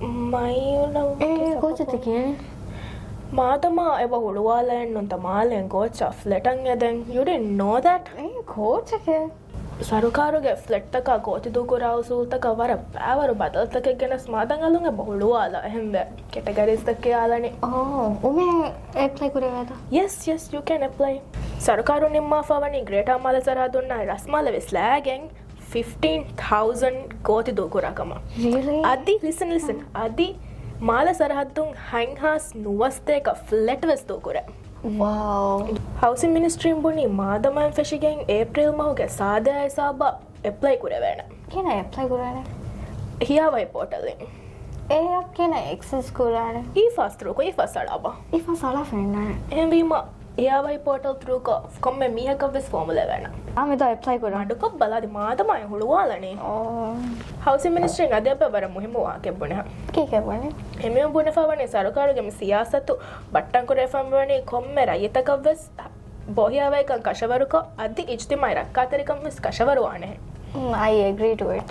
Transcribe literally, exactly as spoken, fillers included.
މައިލަ އޭ ކޯޗެއް ތި ކިޔަނީ؟ މާދަމާ އެބަ ހުޅުވާލައެއްނުންތަ މާލެން ކޯޗަށް ފްލެޓަށް އެދެން. You didn't know that? އޭ ކޯޗެކޭ. ސަރުކާރުގެ ފްލެޓްތަކާ ގޯތިދޫކުރާ އުސޫލުތަކަށް ވަރަށް ބައިވަރު ބަދަލުތަކެއް ގެނަސް މާދަނގަލުން އެބަ ހުޅުވާލާ އެހެންވެ ކެޓަގަރީސްތަކެއް އާލަނީ. އޯ، އުމޭ އެޕްލައި ކުރެވޭތަ؟ Yes, yes, you can apply. ސަރުކާރުން ނިންމާފަ ވަނީ ގްރޭޓާ މާލެ ސަރަހައްދުންނާ ރަސްމާލެ ވެސް ލާގެން ފިފްޓީން ތައުޒަން ގޯތި ދޫކުރާ ކަމަށް. Really? އަދި ލިސަން ލިސަން އަދި މާލެ ސަރަހައްދުން ހަތްހާސް ނުވަސަތޭކަ ފްލެޓް ވެސް ދޫކުރޭ. ވާއު. ހައުސިން މިނިސްޓްރީން ބުނީ މާދަމާއިން ފެށިގެން އޭޕްރީލް މަހުގެ ސާދައާ ހިސާބަށް އެޕްލައި ކުރެވޭނެ. ކިހިނެއް އެޕްލައި ކުރާނެ؟ ހިޔާވަހި ޕޯޓަލް އިން. އެއަށް ކިހިނެއް އެކްސެސް ކުރާނެ؟ އީފާސް ތުރޫކޮށް އީފާސް އަޅާބަ. އީފާސް އަޅާ ފެންނާނެ. އެހެންވީމަ ހިޔާވަހި ޕޯޓަލް ތުރޫކޮށް ކޮންމެ މީހަކަށް ވެސް ފޯމުލައިގަންނަ. އާ މިދާ އެޕްލައި ކުރާ. މަޑުކޮށް ބަލާދި މާދަމާއިން ހުޅުވާލަނީ. އޯ. ހައުސިން މިނިސްޓްރީން އަދި އެބަ ވަރަށް މުހިއްމު ވާހަކައެއް ބުނެހަ. ކީކޭ ބުނެ؟ އެމީހުން ބުނެފަ ވަނީ ސަރުކާރުގެ މި ސިޔާސަތު ބައްޓަން ކުރެވިފަ ވަނީ ކޮންމެ ރައްޔިތަކަށް ވެސް ބޯހިޔާވަހިކަން ކަށަވަރުކޮށް، އަދި އިޖްތިމާޢީ ރައްކާތެރިކަން ވެސް ކަށަވަރުވާނެހެން. މް، I agree to it.